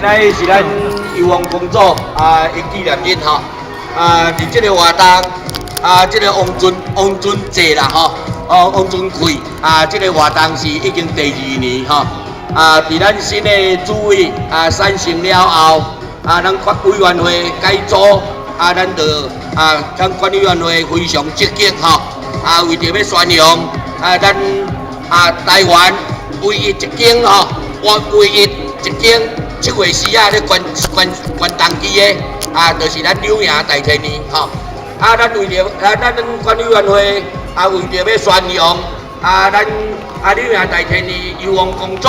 今仔日是咱油王公祖啊的紀念日吼。啊，佇這个活動啊，這个王尊王尊節啦吼，哦，王尊會啊，這个活動是已經第二年吼。啊，佇咱新的主委啊產生了後，啊，咱委員會改組，啊，咱就啊，咱管理員會非常積極吼，啊，為著欲宣揚啊，咱啊台灣唯一一間吼，我唯一一間七月時仔咧懸懸懸銅旗的啊，就是咱柳營大天廟吼。啊，咱為著啊，咱管理員會啊，為著欲宣揚啊，咱啊柳營大天廟油王公祖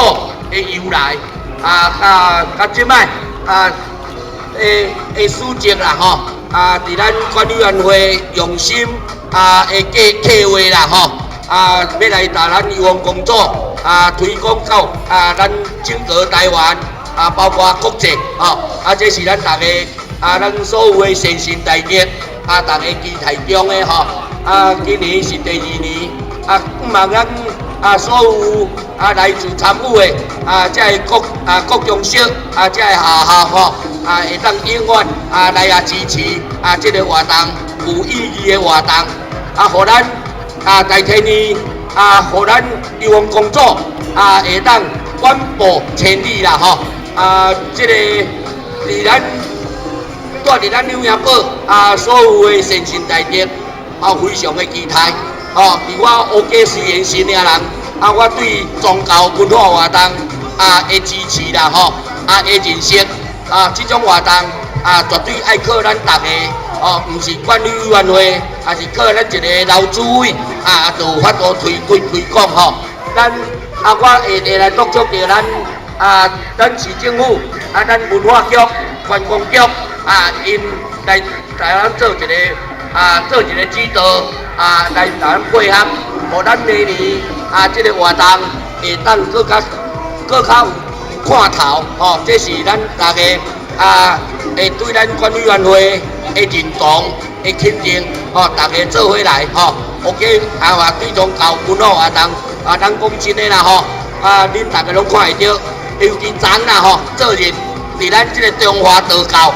的由來啊，啊，較這擺啊的的史跡啦吼，啊，佇咱管理員會用心啊的計計劃啦吼，啊，欲來共咱油王公祖啊推廣到啊咱整個台灣啊，包括國際吼，啊，這是咱逐家啊，咱所有的善信大德啊，逐家期待中的吼，啊，今年是第二年，啊，希望咱啊所有啊來自參與的啊，這个國啊國中小啊，這个學校吼，啊會當永遠啊來啊支持啊這个活動有意義的活動，啊，予咱啊大天廟啊，予咱油王公祖啊會當遠播千里啦吼，啊，這个佇咱蹛佇咱柳營堡啊，所有的善信大德啊，非常的期待。吼，佇我烏雞雖然新領人，啊，我對宗教文化活動啊的支持啦吼，啊的認識啊，這種活動啊，絕對愛靠咱逐家哦，毋是管理委員會，也是靠咱一个老主委啊，就有法度推推推廣吼。咱啊，我會會來督促著咱啊，咱市政府啊，咱文化局、觀光局啊，𪜶來來咱做一个啊，做一个指導啊，來共咱配合，予咱明年啊，這个活動會當閣較閣較有看頭吼。這是咱逐家啊，會對咱管理員會的認同的肯定吼，逐家做伙來吼。OK，啊嘛對宗教文化活動啊，咱講真的啦吼，啊，恁逐家攏看會著，尤其昨啦吼，昨日佇咱這个中華道教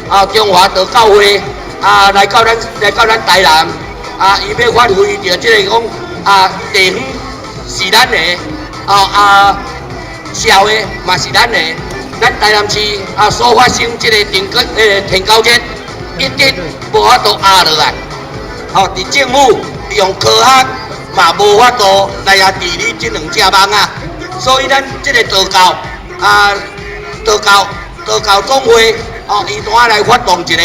啊，中華道教會啊，來到咱台南啊，伊欲發揮著這个講啊，地方是咱的，啊啊，社會嘛是咱的，咱台南市啊所發生這个天國天狗節，一直無法度壓落來，吼，佇政府用科學嘛無法度來遐治理這兩隻蠓仔，所以咱這个道教啊，道教道教總會哦，伊拄來發動一个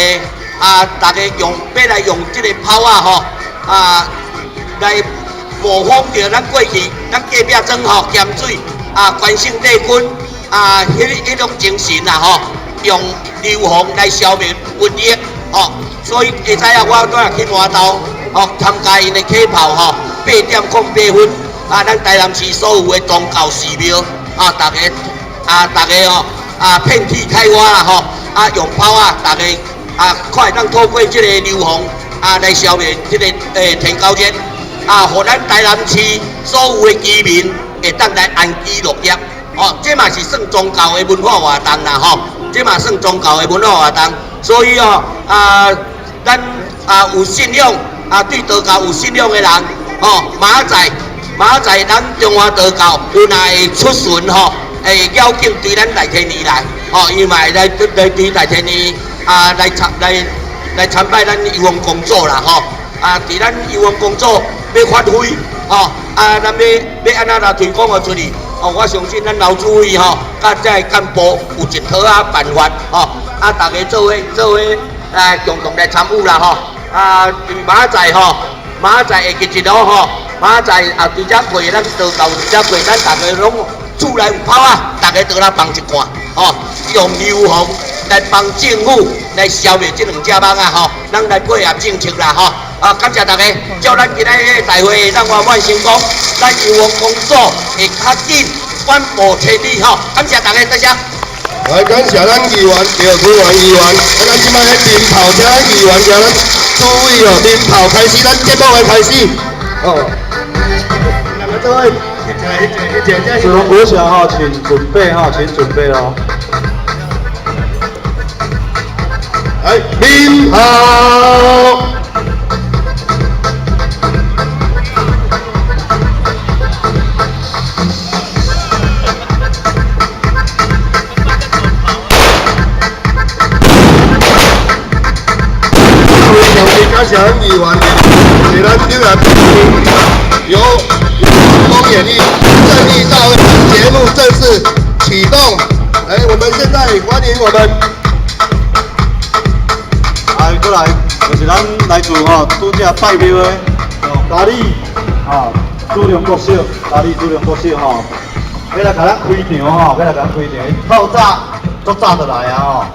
啊，逐家用欲來用這个炮仔吼啊，來模仿著咱過去咱隔壁莊吼鹹水啊，關聖帝君啊，彼彼種精神啦吼，用硫磺來消滅瘟疫吼，所以下早仔我拄仔去麻豆吼參加𪜶的起炮吼，8點08分啊，咱台南市所有的宗教寺廟啊，逐家啊，逐家吼啊，遍地開花啦吼，啊，用炮仔，逐家啊，看會當透過這个硫磺啊來消滅這个天狗節啊，予咱台南市所有的居民會當來安居樂業，哦，這嘛是算宗教的文化活動啦吼，這嘛算宗教的文化活動，所以哦啊，咱啊有信仰啊，對道教有信仰的人，吼，明仔載明仔載咱中華道教有若會出巡吼，會繞境對咱大天廟來，吼，伊嘛會來來對大天廟啊來參來來參拜咱油王公祖啦吼，啊，佇咱油王公祖欲發揮，吼，啊，咱欲欲按怎來推廣予出去，哦，我相信咱老主委吼，佮這个幹部有一套仔辦法，吼，啊，逐家做伙做伙來共同來參與啦吼，啊，佇明仔載吼，明仔載會記一路吼，明仔載啊，佇遮過咱道教佇遮過，咱逐家攏厝內有炮仔，逐家倒來放一罐，吼，用硫磺來幫政府來消滅這兩隻蠓仔吼，咱來配合政策啦吼。啊，感謝大家，祝咱今仔日大會咱圓滿成功，咱油王公祖會較緊遠播千里吼。感謝大家，多謝。來感謝咱議員，廖坤元議員。啊，咱這擺咧鞭炮，請咱議員，請咱主委哦，鞭炮開始，咱節目的開始。哦。兩個做伙，一個一個一個，子龍國小哈，請準備哈，請準備哦。鞭炮。非常之感謝咱議員，是咱柳南由公演藝正義大會節目正式啟動。來，我們現在歡迎我們。來，過來，就是咱來自吼拄才拜廟的嘉里啊，主龍國小，嘉里主龍國小吼，欲來共咱開場吼，欲來共咱開場，透早足早就來啊吼。